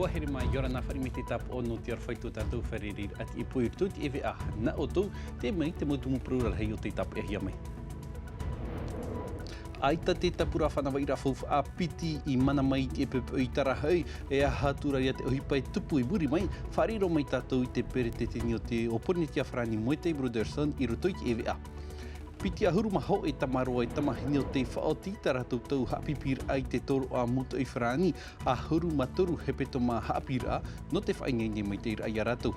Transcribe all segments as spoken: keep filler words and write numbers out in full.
Haere mai, ʻia ora na, fāriʻi mai te tāpaʻo nō te aroha i tō tātou fārereiraʻa tiʻi pū i roto i te ʻēveʻa. Nā ʻoutou, tē mai te mau tumu parau rarahi o tei tāpeʻahia mai. ʻAita te tāpura faʻanavaʻiraʻa faufaʻa piti i mana mai i te ʻepeʻepeʻo i Tarahaʻi, e aha atu ra ia te ʻohipa e tupu i muri mai, fāriʻi roa mai tātou i te peretiteni o te, o Pōrīnetia Farāni Moetai Brotherson i roto i te ʻēveʻa. Piti ʻahuru mā hōʻē tamaroa e tamahine o tei faʻaoti tā rātou tau haʻapīpīraʻa i te tōroʻa mūtoʻi Farāni, ʻahuru mā toru hepetoma haʻapiʻiraʻa nō te faʻaineine maitaʻiraʻa ia rātou.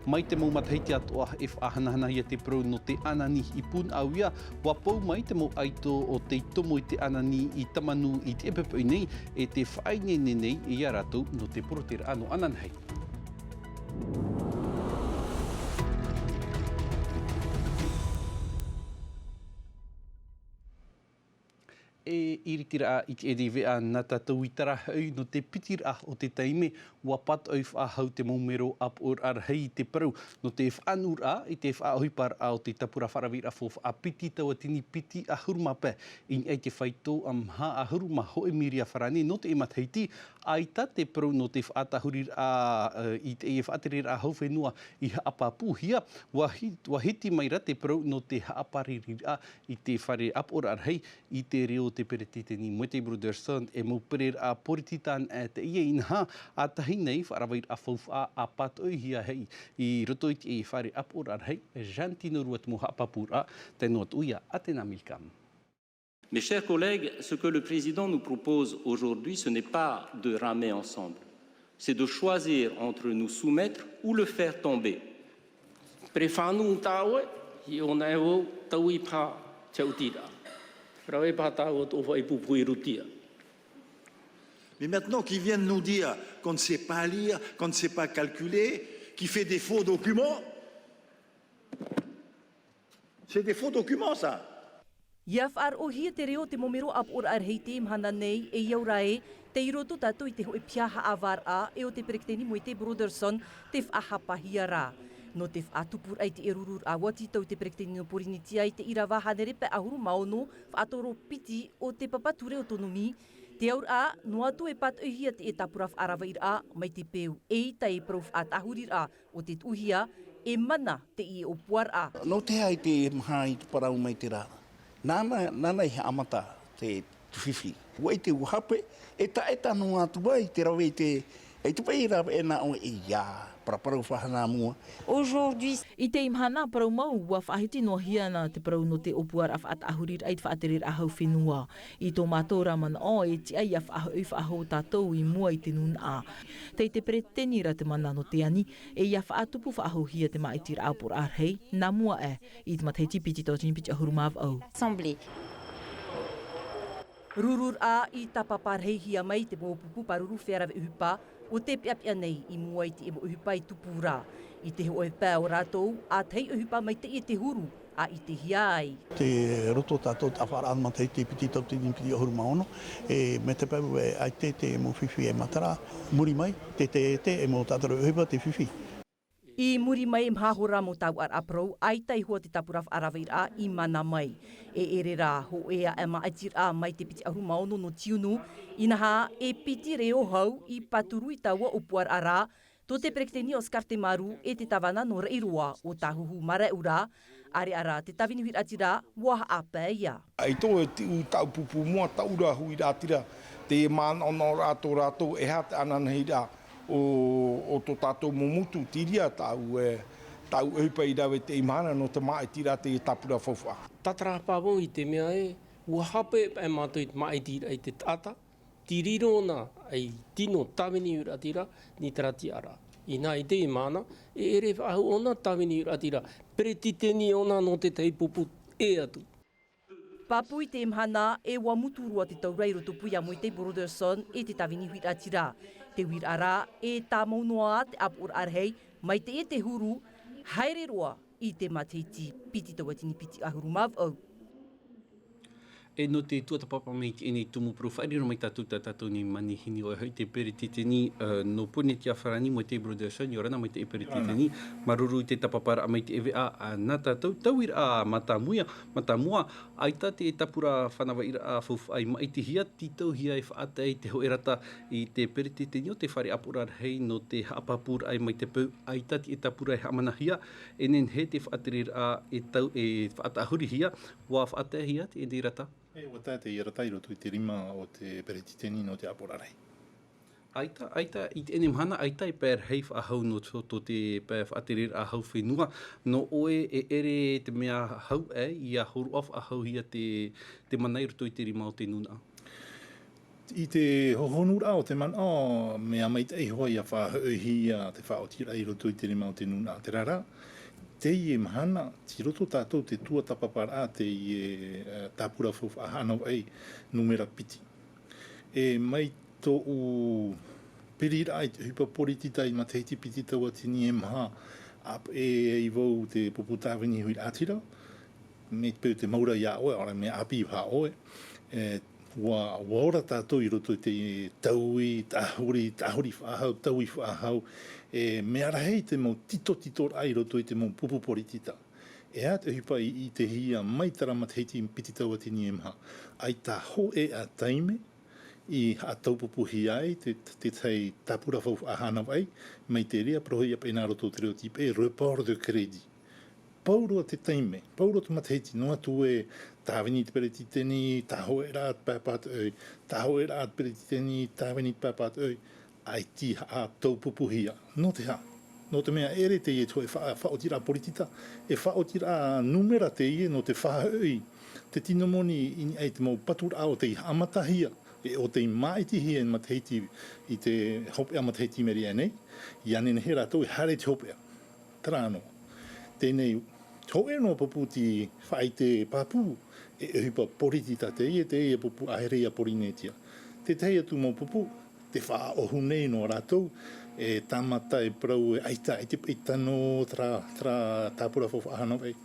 Mai te mau matahiti atoʻa e faʻahanahanahia te parau nō te ʻānānī i Punaʻauia, ʻua pou mai te mau ʻaito o tei tomo i te ʻānānī i Tamanū i te ʻepeʻepeʻo nei, e tē faʻaineine nei ia rātou nō te poroteraʻa nō ananahi. E iritiraʻa i te ʻēveʻa nā tātou i Tarahaʻi nō te pitiraʻa o te taime, ʻua pātoʻi faʻahou te mau mero ʻāpoʻoraʻa rahi i te parau nō te faʻanuʻuraʻa i te faʻaʻohiparaʻa o te tāpura faʻaravaʻiraʻa faufaʻa piti tauatini piti ʻahuru mā pae. I niʻa i te faito ʻa maha ʻahuru mā hōʻē miria farāne nō teie matahiti, ʻaita te parau nō te faʻatāhuriraʻa, e, i teie faʻatereraʻa hau fenua i haʻapāpūhia, ʻua hi-, ʻua hiti mai ra te parau nō te haʻapāreriraʻa i te fare ʻāpoʻoraʻa rahi i te reo o te peretiteni Moetai Brotherson, e mau pereraʻa poritita anaʻe teie inaha, ʻa tahi nei faʻaravaʻiraʻa faufaʻa ʻa pātoʻihia hei i roto i te fare ʻāpoʻoraʻa rahi, Jean Tino Rua te mau haʻapāpūraʻa, tae noa atu ia Atena Milcam. Mes chers collègues, ce que le président nous propose aujourd'hui, ce n'est pas de ramer ensemble, c'est de choisir entre nous soumettre ou le faire tomber. Pere fānū tāua, i ʻōna e au, taui paha te autiraʻa. Rave paha tāua tō fai pupu i roto ia. Mais maintenant qu'ils viennent nous dire qu'on ne sait pas lire, qu'on ne sait pas calculer, qu'il fait des faux documents, c'est des faux documents, ça. ʻIa faʻaroʻohia te reo o te mau mero ʻāpoʻoraʻa rahi i teie mahana nei, e ʻia ora ē, tei roto tātou i te hōʻē piha haʻavāraʻa, e ʻo te peretiteni Moetai Brotherson te faʻahapahia ra. Nō te faʻatupuraʻa i te rururaʻa, ʻua tītau te peretiteni nō Pōrīnetia i te ʻīrava hānere pae ʻahuru mā ono, faʻatoro piti o te papa ture autonomie, te auraʻa, noa atu e pātoʻihia te tāpura faʻaravaʻiraʻa mai te peu ʻeita e parau faʻatāhuriraʻa o te tuʻuhia, e mana teie ʻōpuaraʻa. Nō te aha i te maha i te parau mai te rā? Nāna, nāna i haʻamata te fifi. ʻUa ʻite ʻua hape, e taʻata noa atu ai te rave i te, e te paʻi rave e nā ʻoe e ia, paraparau faʻahana mua. Aujourd'hui. I teie mahana parau mau, ʻua faʻahiti noa hia na te parau nō te ʻōpuaraʻa faʻatāhuriraʻa i te faʻatereraʻa hau fenua. I tō mātou ra manaʻo, e tiʻa ʻia faʻahoʻi faʻahou tātou i mua i te nūnaʻa. Tei te peretiteni ra te mana nō te ani, e ʻia faʻatupu faʻahouhia te māʻitiraʻa ʻāpoʻoraʻa rahi, nā mua aʻe, i te matahiti piti tauatini piti ʻahuru mā vaʻu. Assemblée. Rururaʻa i tāpapa rahihia mai te mau pupu pāruru feiā rave ʻohipa, ʻo tē peʻapeʻa nei i mua i te mau ʻohipa i tupu ra. I te hōʻē pae o rātou, ʻa tahi ʻohipa maitaʻi e te huru, ʻa ʻitehia ai. Tei roto tātou tāfaraʻa matahiti piti tauatini piti ʻahuru mā ono, e mai te peu e ʻaita te mau fifi e matara, muri mai, te, te, te, e mau tātara ʻohipa te fifi. I muri mai e maha hora mau tāuʻaraʻa parau, ʻaita iho ā te tāpura faʻaravaʻiraʻa i mana mai. E ʻere rā, hōʻē aʻe māʻitiraʻa mai te piti ʻahuru mā ono nō tiunu, inaha, e piti reo hau i pāturu i taua ʻōpuaraʻa ra, tō te peretiteni Oscar Temaru e te tāvana nō Raʻiroa ʻo Tāhuhu Maraeʻura, ʻāreʻa rā te tāvini huiraʻatira ʻua haʻapae ia. ʻAito e tiʻu tāʻu pupu mua, tāʻu ra huiraʻatira, te manaʻonaʻoraʻa tō rātou, e aha te ananahiraʻa o, o tō tātou mau motu, terā tāʻu, e, tāʻu ʻohipa i rave i teie mahana nō te māʻitiraʻa teie tāpura faufaʻa. Tātarahapa vau i te mea ē, ʻua hape paʻi mātou i te māʻitiraʻa i te taʻata, tei riro ʻōna ei tino tāvini huiraʻatira, nā terā tiʻaraʻa. Inaha i teie mahana, e ʻere faʻahou ʻōna tāvini huiraʻatira, peretiteni ʻōna nō te tahi pupu ʻē atu. Pāpū i teie mahana, e ʻua mutu roa te taura i rotopū ia Moetai Brotherson e te tāvini huiraʻatira. Te huiraʻa rā, e tāmau noa te ʻāpoʻoraʻa rahi, mai teie te huru, haere roa i te matahiti piti tauatini piti ʻahuru mā vaʻu. E nō te tuatāpapa mai i teie nei tumu parau, faʻariro mai tātou tā tātou nei manihini, ʻoia hoʻi te peretiteni, ā, nō Pōrīnetia Farāni, Moetai Brotherson. ʻIa ora na, maitaʻi peretiteni. Māuruuru i te tāpaparaʻa mai te ʻēveʻa, ā, nā tātou. Tauiraʻa mātāmua, mātāmua, ʻaita te tāpura fānavairaʻa faufaʻa i māʻitihia, tītauhia e faʻatae i te hōʻē rata i te peretiteni o te fare ʻāpoʻoraʻa rahi nō te haʻapāpūraʻa mai te peu ʻaita te tāpura e haʻamanahia, e nehenehe te faʻatereraʻa e tau, e faʻatāhurihia, ʻua faʻataehia teie rata. E, ʻua tae teie rata i roto i te rima o te peretiteni nō te ʻāpoʻoraʻa rahi. ʻAita, ʻaita, i teie mahana, ʻaita e pae rahi faʻahou nō tō, tō te pae faʻatereraʻa hau fenua, nō ʻoe e ʻere te mea hau ē, ʻia hōroʻa faʻahouhia te, te mana i roto i te rima o te nūnaʻa. I te hohonuraʻa o te manaʻo, mea maitaʻi hoʻi ʻia faʻahoʻihia te faʻaotiraʻa i roto i te rima o te nūnaʻa. Terā rā, teie mahana, tei roto tātou te tuatāpaparaʻa teie, ā, tāpura faufaʻa haʻanavaʻi nūmera piti. E mai tōʻu piriraʻa i te ʻohipa poritita i matahiti piti tauatini e maha, ʻa, e, i vau te pupu tāvini huiraʻatira, mai te peu te mau ra iā ʻoe, ʻaore mea ʻāpī paha ʻoe, e, ʻua, ʻua ora tātou i roto i te taui, tāhuri, tāhuri faʻahou, taui faʻahou, e, mea rahi te mau titotitoraʻa i roto i te mau pupu poritita. E aha te ʻohipa i, i ʻitehia mai terā matahiti piti tauatini e maha? ʻAita hōʻē ā taime i haʻataupupuhia ai te, te, te tahi tāpura faufaʻa haʻanavaʻi, mai te reira parauhia paʻi nā roto te reo tīpē, report de crédit. Pauroa te taime, pauroa te matahiti, noa atu e tāvini te peretiteni, tāhōʻēraʻa te pae pātoʻi, tāhōʻēraʻa te peretiteni, tāvini te pae pātoʻi, ʻaita i haʻataupupuhia. Nō te aha? Nō te mea ʻere teie te hōʻē fa-, faʻaotiraʻa poritita, e faʻaotiraʻa nūmera teie nō te faʻahoʻi te tino moni i niʻa i te mau paturaʻa o tei haʻamatahia, e o tei māʻitihia i matahiti, i te hopeʻa matahiti i maʻiri aʻe nei, ʻia nehenehe rātou e haere i te hopeʻa. Terā noa. Teie nei, hōʻē noa pupu tei faʻaʻite pāpū, e ʻohipa poritita teie, teie pupu ʻāhere ia Pōrīnetia. Te tahi atu mau pupu, tē faʻaʻohu nei noa rātou, e tāmata e parau e ʻaita, ʻaita paʻi tano terā, terā tāpura faufaʻa haʻanavaʻi.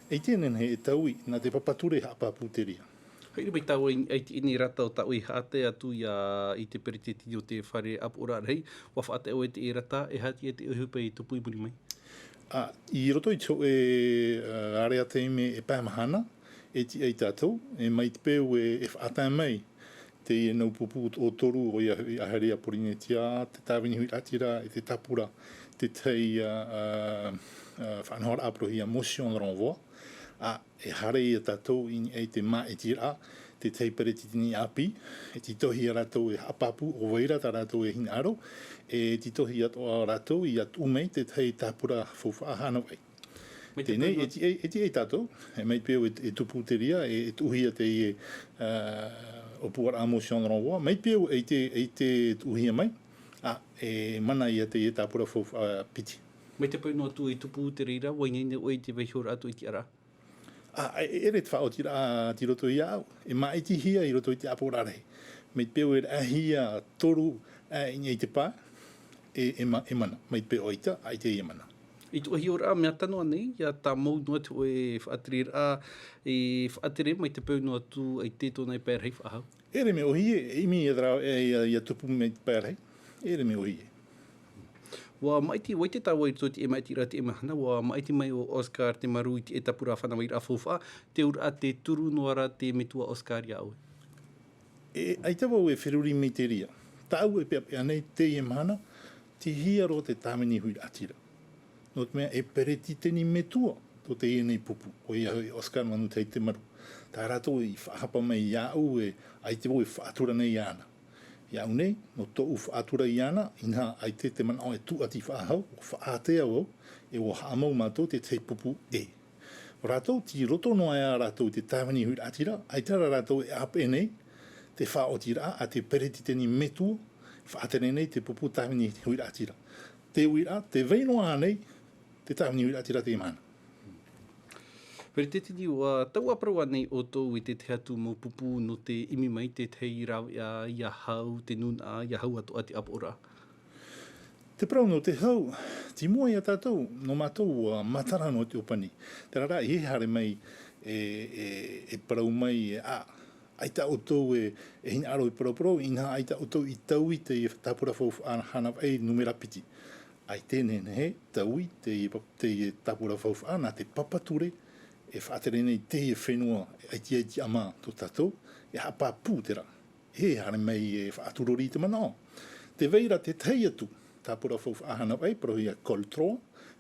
ʻAita e nehenehe e taui, nā te papa ture haʻapāpū te reira. Haere mai tāua i, i teie rata o tāua i haʻatae atu ia i te peretiteni o te fare ʻāpoʻoraʻa rahi, ʻua faʻatae ʻoe i teie rata, e aha ia te ʻohipa i tupu i muri mai? Ā, i roto i te hōʻē, ā, area taime e pae mahana, e tiʻa ia tātou, e mai te peu e, e faʻatae mai, teie nau pupu o toru, ʻoia hoʻi ʻāhere ia Pōrīnetia, te tāvini huiraʻatira, e te tāpura, te tahi, ā, ā, ā, faʻanahoraʻa parauhia motion de renvoi, ā, e haere ia tātou i niʻa i te māʻitiraʻa, te tahi peretiteni ʻāpī, e tītauhia rātou e haʻapāpū ʻo vai ra tā rātou e hinaʻaro, e tītauhia atoʻa rātou ʻia tuʻu mai te tahi tāpura faufaʻa haʻanavaʻi. Mai te Teie nei, peu e tiʻa, e tiʻa ia tātou, e mai te peu e, e tupu te reira, e, e tuʻuhia teie, ā, ʻōpuaraʻa motion de renvoi, mai te peu e ʻaita, e ʻaita e tuʻuhia mai, ā, e mana ia teie tāpura faufaʻa piti. Mai te peu noa atu e tupu te reira, ʻua ineine ʻoe i te vaihoraʻa atu i te ʻaraʻa? Ā, e, e ʻere te faʻaotiraʻa tei roto iāʻu, e māʻitihia i roto i te ʻāpoʻoraʻa rahi. Mai te peu e raʻahia toru, ā, i niʻa i te pae, e, e ma-, e mana. Mai te peu ʻaita, ʻaita e mana. I tō ʻoe hiʻoraʻa, mea tano ānei, ʻia tāmau noa te hōʻē faʻatereraʻa, e faʻatere mai te peu noa atu, ʻaita tōna e pae rahi faʻahou? ʻEʻere mea ʻōhie, e ʻimi ia te rāveʻa, e, ʻia, ʻia tupu mai te pae rahi. ʻEʻere mea ʻōhie. ʻUa māʻiti, ʻua ʻite tāua i roto i te māʻitiraʻa i teie mahana, ʻua māʻiti mai ʻo Oscar Temaru i te tāpura fānavairaʻa faufaʻa, te auraʻa tē turu noa ra te metua Oscar iā ʻoe. E, ʻaita vau e feruri mai te reira. Tāʻu e peʻapeʻa nei teie mahana, tei hea roa te tāvini huiraʻatira. Nō te mea e peretiteni metua tō teie nei pupu, ʻoia hoʻi Oscar Manu Temaru. Tā rātou i faʻahapa mai iāʻu e ʻaita vau e faʻatura nei iāna. Iāʻu nei, nō tōʻu faʻatura iāna, inaha ʻaita te manaʻo e tūʻati faʻahou, ʻua faʻaātea vau, e ʻua haʻamau mātou te tahi pupu ʻē. Rātou, tei roto noa ia rātou i te tāvini huiraʻatira, ʻaita rā rātou e ʻāpeʻe nei, te faʻaotiraʻa a te peretiteni metua, faʻatere nei te pupu tāvini huiraʻatira. Te uiraʻa, tē vai noa nei, te tāvini huiraʻatira teie mahana. Peretiteni, ʻua taua parau ānei ʻoutou i te tahi atu mau pupu nō te ʻimi mai te tahi rāveʻa ʻia hau te nūnaʻa, ʻia hau atoʻa te ʻāpoʻoraʻa? Te parau nō te hau, tei mua ia tātou, nō mātou ʻua matara noa te ʻōpani. Terā rā, ʻeiaha e haere mai e, e, e parau mai, e, ā, ʻAita ʻoutou e, e hinaʻaro i paraparau, inaha ʻaita ʻoutou i taui te tāpura faufaʻa hānavaʻi numera piti. ʻAita e nehenehe, taui te, te tāpura faufaʻa nā te papa ture, e faʻatere nei te fenua, e ʻaita, ʻaita ʻama tō tātou, e haʻapāpū terā. E haere mai e faʻaturori i te manaʻo. Tē vai ra te tahi atu tāpura faufaʻa hānavaʻi, parauhia Coltroi,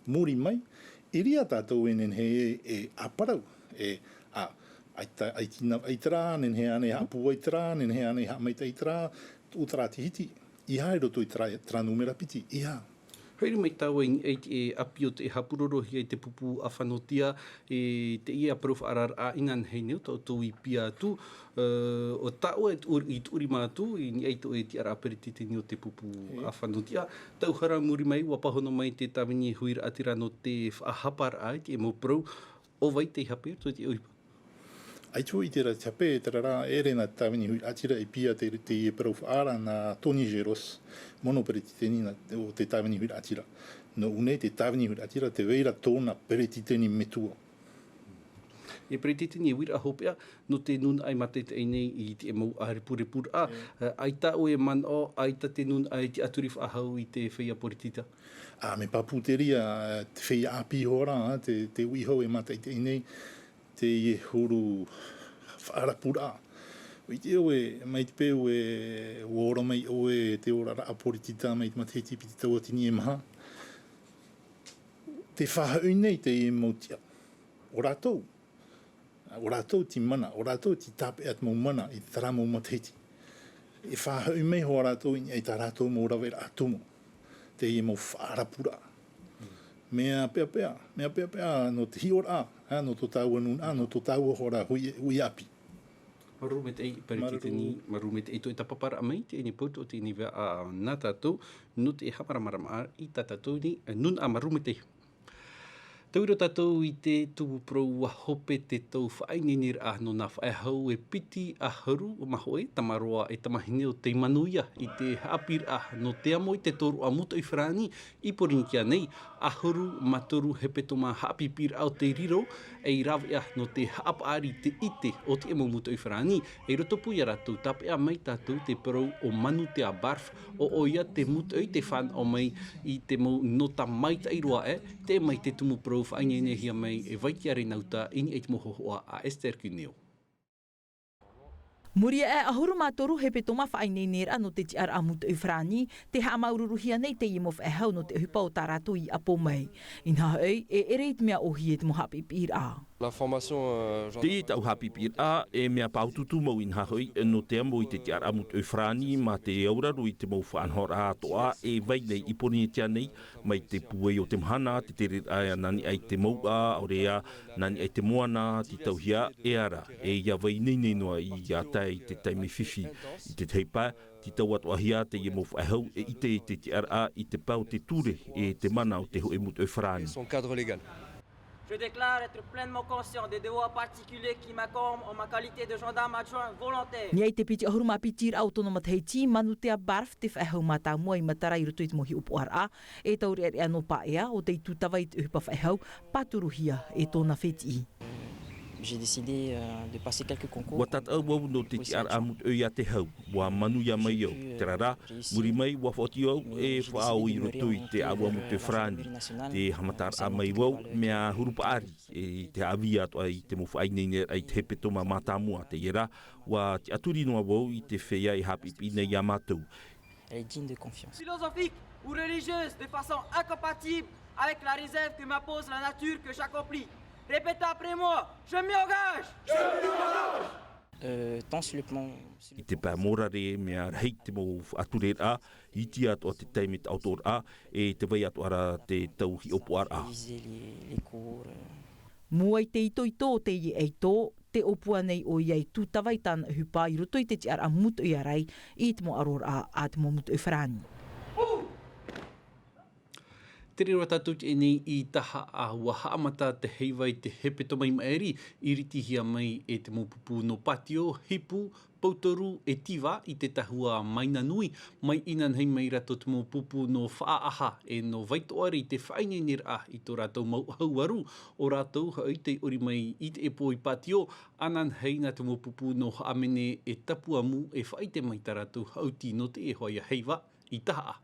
muri mai, i reira tātou e nehenehe e, e ʻāparau, e, ā, ʻaita, ʻaita i nā, ʻaita rā, nehenehe ānei e haʻapūai terā, nehenehe ānei e haʻamaitaʻi terā, ʻo terā te hiti, ʻeiaha i roto i terā, terā numera piti, ʻeiaha. Haere mai tāua i niʻa i te ʻāpī o tē hāpūrorohia i te pupu ʻĀfanotia, e teie parau faʻaararaʻa inanahi nei ʻo tā ʻoutou i piʻi atu, ē, ʻo tāua i tuʻuri, i tuʻuri mātou, i niʻa i tō ʻoe tiʻaraʻa peretiteni o te pupu ʻĀfanotia. Tauhara muri mai, ʻua pāhono mai te tāvini huiraʻatira nō te faʻahaparaʻa i te mau parau, ʻo vai tei hape, tō te ʻohipa. ʻAita vau i ʻite ra te hape, terā rā, ʻere nā te tāvini huiraʻatira i piʻi te, te parau faʻaara nā Tony Geros, mono peretiteni nā, o te tāvini huiraʻatira. Nō ʻō nei te tāvini huiraʻatira, tē vai ra tōna peretiteni metua. E peretiteni e uiraʻa hopeʻa, nō te nūnaʻa e mātaʻitaʻi nei i te mau ʻārepurepuraʻa, ē, ʻaita ʻoe e manaʻo, ʻaita te nūnaʻa i te tiʻaturi faʻahou i te feiā poritita. Ā, mea pāpū te reira, te feiā ʻāpī hoʻi rā, te, te uʻi hou e mātaʻitaʻi nei, teie huru faʻarapuraʻa. ʻUa ʻite ʻoe, mai te peu e, ʻua ora mai ʻoe te oraraʻa poritita mai te matahiti piti tauatini e maha. Tē faʻahoʻi nei teie mau tiʻa. ʻO rātou. ʻO rātou te mana, ʻo rātou te tāpeʻa te mau mana i terā mau matahiti. E faʻahoʻi mai hoʻi rātou i niʻa i tā rātou mau raveraʻa tumu. Teie mau faʻarapuraʻa. Mea peʻapeʻa, mea peʻapeʻa nō te hiʻoraʻa, ā, nō tō tāua nūnaʻa, nō tō tāua hoʻi ra hui, hui ʻāpī. Māuruuru maitaʻi, peretiteni, māuruuru. Māuruuru maitaʻi tō ʻoe tāpaparaʻa mai, teie nei poutū, teie nei vaʻa nā tātou, nō te haʻamāramarama i tā tātou nei, ē, nūnaʻa, māuruuru maitaʻi. Tē vai ra tātou i te tumu parau ʻua hope te tau faʻaineineraʻa nō nā faʻehau e piti ʻahuru mā hōʻē, tamaroa e tamahine ʻo tei manuia i te haʻapiʻiraʻa nō te amo i te tōroʻa mūtoʻi farāni i Pōrīnetia nei, ʻahuru mā toru hepetoma haʻapiʻiraʻa ʻo tei riro, ei rāveʻa nō te haʻapaʻari i te ʻite o te amo mūtoʻi farāni, i roto pū ia rātou tāpeʻa mai tātou te parau ʻo Manutea Barf, ʻo ʻoia te mūtoʻi tē fānaʻo mai i te mau nota maitaʻi roa ē, tē mai te tumu parau faʻaineinehia mai e Vaitiare Nauta i niʻa i te mau hōhoʻa a Esther Cuneo. Muri aʻe ʻahuru mā toru hepetoma faʻaineineraʻa nō te tiʻaraʻa mūtoʻi farāni, tē haʻamāuruuruhia nei teie mau faʻehau nō te ʻohipa o tā rātou i ʻapo mai. Inaha hoʻi, e ʻere i te mea ʻōhie te mau haʻapiʻipiʻiraʻa. L'information, euh, j'en... Teie tāʻu haʻapiʻipiʻiraʻa, e mea pāutuutu mau inaha hoʻi, nō te amo i te tiʻaraʻa mūtoʻi farāni, mā te auraro i te mau faʻanahoraʻa atoʻa, e vai nei i Pōrīnetia nei, mai te pūai o te mahana, te tereraʻa nā niʻa i te mouʻa, ʻaore rā, nā niʻa i te moana, tītauhia, ʻeʻere, e ʻia vai ineine noa ʻia tae i te taime fifi, i te tahi pae, tītau atoʻahia teie mau faʻehau, e ʻite i te tiʻaraʻa, i te pae o te ture, e te mana o te hōʻē mūtoʻi farāni. Son cadre légal. Je déclare être pleinement conscient des devoirs particuliers qui m'incombent en ma qualité de gendarme adjoint volontaire. Niʻa i te piti ʻahuru mā piti raʻa o tōna matahiti, Manutea Barf, te faʻehau mātāmua i matara i roto i te mau hiʻopoʻaraʻa, e taureʻareʻa nō paʻea, ʻo tei tūtava i te ʻohipa faʻehau, pāturuhia e tōna fētiʻi. J'ai décidé, euh, de passer quelques concours. ʻUa tātaʻu au nō te tiʻaraʻa mūtoʻi a te hau, ʻua manuia mai au. Terā rā, muri mai, ʻua faʻaoti au e faʻaō i roto i te ʻāua mūtoʻi farāni. Tē haʻamataraʻa mai au, mea huru paʻari, i te haʻavī atoʻa i te mau faʻaineineraʻa i te hepetoma mātāmua, teie rā, ʻua tiʻaturi noa au i te feiā e haʻapiʻipiʻi nei iā mātou. Elle est digne de confiance. Philosophique ou religieuse, de façon incompatible avec la réserve que m'impose la nature que j'accomplis. Répétez après moi, je m'y engage. Euh, tant sur le plan, sur le... I te pae mōrare, mea rahi te mau faʻatureraʻa, iti atoʻa te taime taʻotoraʻa, e tē vai atoʻa ra te tau hiʻopoʻaraʻa. Viser les, les cours, euh. Mua i te itoito o teie ʻaito, tē ʻōpua nei ʻoia i tūtava i tāna ʻohipa i roto i te tiʻaraʻa mūtoʻi ārai i te mau ʻaroraʻa a te mau mūtoʻi farāni. Te reira tātou teie nei i Tahaʻa, ua haʻamata te heiva i te hepetoma i maʻiri, i ritihia mai e te mau pupu nō Pātio, Hipu, Poutoru e Tiva i te tahua Maina Nui, mai inanahi mai rātou te mau pupu nō Faʻaʻaha e nō Vaitoʻare i te faʻaineineraʻa i tō rātou mau hauaru, ʻo rātou hoʻi tei ʻori mai i te ʻēpō i Pātio, ananahi nā te mau pupu nō Haʻamene e Tapuamu e faʻaʻite mai tā rātou haʻuti nō te ʻehoa ia heiva i Tahaʻa.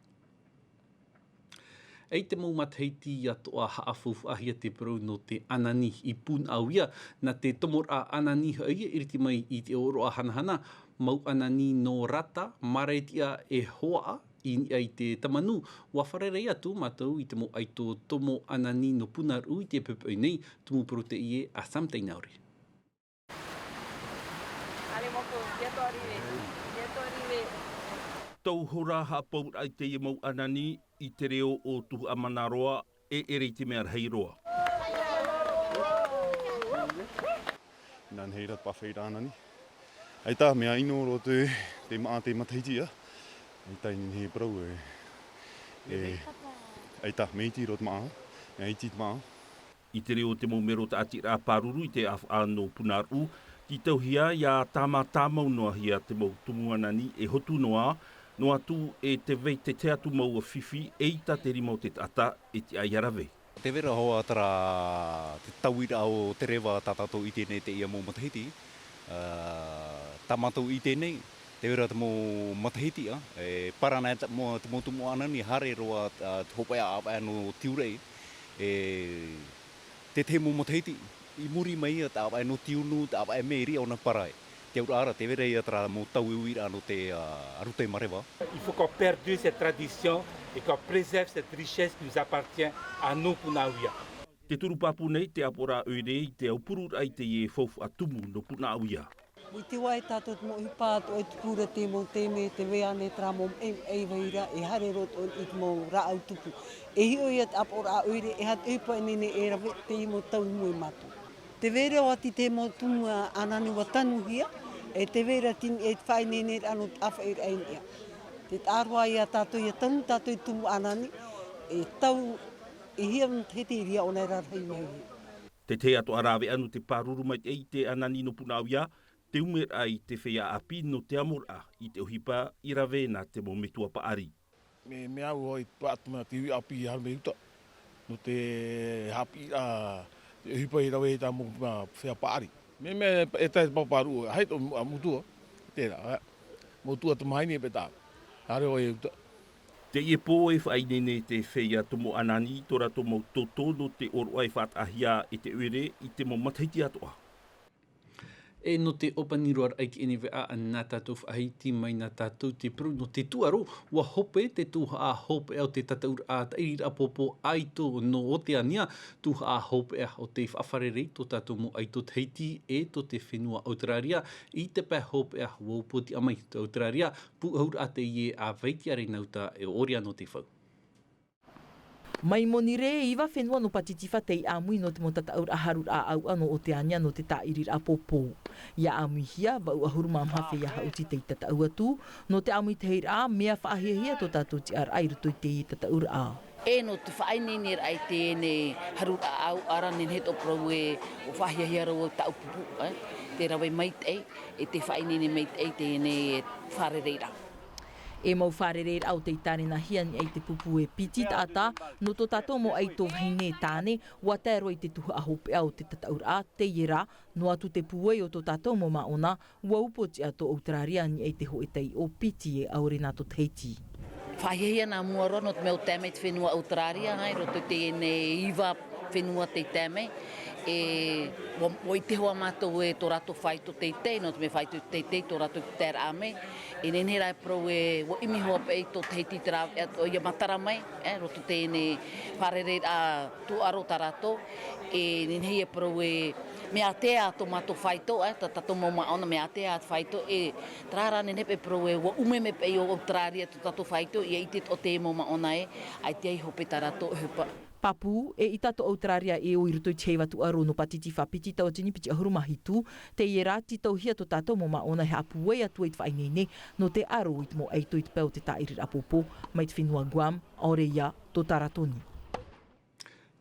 I te mau matahiti atoʻa haʻafaufaʻahia te parau nō te ʻanani i Punaʻauia, nā te tomoraʻa ʻanani hoʻi e iriti mai i te ʻōroʻa hanahana, mau ʻanani nō Rata, Maraetia e Hoʻaʻa, i niʻa i te Tamanu, ua fārerei atu mātou i te mau ʻaito tomo ʻanani nō Punaʻauia i te poʻipoʻi nei, tumu parau teie a Sam Tainauri. Tauhora haʻapauraʻa i teie mau ʻanani i te reo o Tuhaʻamanaroa e ʻere i te mea rahi roa. Nā nei rā te pāfeira ʻanani. ʻAita, mea ʻino roa te, te maʻa te matahiti, ʻaita i nei parau e, e, ʻaita, mea iti roa te maʻa, mea iti te maʻa. I te reo o te mau mero tāʻatiraʻa pāruru i te ʻāfaʻa nō Punaʻauia, tītauhia ia tāmā tāmau noa hia te mau tumu ʻanani e hotu noa, noa atu e te vai te tahi atu mau fifi, eʻita te rima o te taʻata e tiʻa ia rave. Tē vai ra hoʻi terā te tauiraʻa o te reva tā tātou i ʻite nei teie mau matahiti, ā, tā mātou i ʻite nei, tē vai ra te mau matahiti, ā, e parana te mau, te mau tumu ʻanani haere roa, ā, te hopeʻa ʻāvaʻe nō Tiurai, e te tahi mau matahiti, i muri mai ia te ʻāvaʻe nō Tiunu, te ʻāvaʻe mea riʻi ʻōna para ai. Te auraʻa ra, tē vai ra ia terā mau tauiraʻa nō te, ā, Arutai Mareva. Il faut qu'on perdure cette tradition et qu'on préserve cette richesse qui nous appartient à nous, Punaʻauia. Te turu pāpū nei te ʻāpoʻoraʻa ʻoire i te aupururaʻa i teie faufaʻa tumu nō Punaʻauia. I te vā e tātou te mau ʻohipa atoʻa e tupu ra te mau taime, tē vai ānei terā mau maʻi, maʻi vai ra, e haere roa atoʻa i te mau rāʻau tupu. E hiʻo ia te ʻāpoʻoraʻa ʻoire, e aha te ʻohipa e nehenehe e rave, teie mau tau i mua ia mātou. Tē vai ra ʻoati te mau tumu ʻanani ua tanuhia, e tē vai ra teie e te faʻaineineraʻa nō te ʻāfaʻiraʻa i niʻa. Te taʻa roa ia tātou ia tanu tātou i tumu ʻanani, e tau, e hia matahiti i reira ʻōna e rarahi mai ai. Te tahi atoʻa rāveʻa nō te pāruru maitaʻi i te ʻanani nō Punaʻauia, te umeraʻa i te feiā ʻāpī nō te amoraʻa i te ʻohipa i rave nā te mau metua paʻari. Mea, mea au hoʻi, paʻatu mai te ui ʻāpī i haere mai uta, nō te haʻapiʻiraʻa, te ʻohipa i rave i tā mau, ā, feiā paʻari. Mea, mea, e tae te pāpāruʻu, hai tō mu-, ā, motua, terā, ā, motua tamahine paʻi tā, haere hoʻi uta. Teie pō e faʻaineine te feiā tumu ʻanani i tō rātou mau toto nō te ʻōroʻa e faʻataʻahia e te ʻoire i te mau matahiti atoʻa. E nō te ʻōpani roa raʻa i teie nei veʻa, nā tātou faʻahiti mai nā tātou te parau nō te tūʻaro, ua hope te tuhaʻa hopeʻa o te tataʻuraʻa tāʻiriraʻa pōpō ʻaito nō Oteania, tuhaʻa hopeʻa o tei faʻafārerei tō tātou mau ʻaito Tahiti e tō te fenua ʻAuterāria, i te pae hopeʻa ua upoʻotiʻa mai tō Auteraria, pūʻohuraʻa teie a Vaitiare Nauta e ʻo Oriano Tefau. Mai Monirē e iva fenua nō Pātitifa tei ʻāmui nō te mau tataʻuraʻa haruraʻa ʻauʻa nō Oteania nō te tāʻiriraʻa pōpō. ʻIa ʻāmuihia, vaʻu ʻahuru mā maha feiā haʻuti tei tataʻu atu, nō te ʻāmuitahiraʻa, mea faʻahiahia tō tātou tiʻaraʻa i roto i teie tataʻuraʻa. E nō te faʻaineineraʻa i teie nei haruraʻa ʻauʻa ra, nehenehe tō parau e, ʻua faʻahiahia roa tāʻu pupu, e, te rave maitaʻi, e te faʻaineine maitaʻi i teie nei fārereiraʻa. E mau fārereiraʻa o tei tārenahia nei i te pupu e piti taʻata, nō tō tātou mau ʻaito vahine tāne, ua tae roa i te tuhaʻa hopeʻa o te tataʻuraʻa, teie rā, noa atu te pūai o tō tātou mau māʻona, ua upoʻotiʻa tō Auteraria nei i te hōʻē taiʻo piti e ʻaore nā tō Tahiti. Faʻahiahia nā mua roa nō te mea ʻua tae mai te fenua Auteraria, i roto i teie nei iva fenua tei tae mai, e, ʻua, ʻua ʻite hoʻi mātou e tō rātou faito teitei, nō te mea faito teitei tō rātou i te taeraʻa mai, e nehenehe rā e parau e, ʻua ʻimi hoʻi paʻi tō Tahiti te rāveʻa atoʻa ʻia matara mai, e, roto i teie nei fārereiraʻa tūʻaro tā rātou, e nehenehe e parau e, mea ātea tō mātou faito, e, tā tātou mau māʻona mea ātea te faito, e, terā rā nehenehe paʻi e parau e, ʻua ʻume mai paʻi ʻo Auteraria tō tātou faito, ʻia ʻite atoʻa te mau māʻona ē, ʻaita e hope tā rātou ʻohipa. Pāpū, eʻita tō Auteraria e ʻō i roto i te heiva tūʻaro nō Pātitifa piti tauatini piti ʻahuru mā hitu, teie rā, tītauhia tō tātou mau māʻona e haʻapūai atu ai i te faʻaineine, nō te ʻaro i te mau ʻaito i te pae o te tāʻiriraʻa pōpō, mai te fenua Guam, ʻaore ia, tō Taratoni.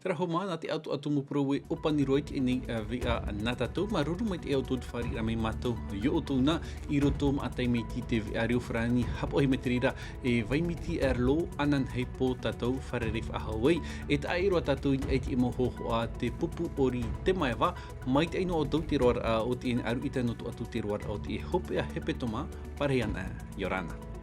Tera homa, nā te ʻatuʻatu mau parau e ʻōpani roa i teie nei veʻa nā tātou, māuruuru maitaʻi ʻoutou i te fāriʻi mai mātou i ʻoutou nā, i roto maʻa taime i te veʻa reo farāni, haʻapaʻo mai te reira, e Vaimiti Low Ananheipō tātou fārerei faʻahou ai, e taʻa ʻē roa tātou i niʻa i te mau hōhoʻa te pupu ʻori te maeva, maitaʻi noa ʻoutou te roaraʻa o te ʻaruʻita noa atu te roaraʻa o te hopeʻa hepetoma, pārahi ana, ʻia ora na.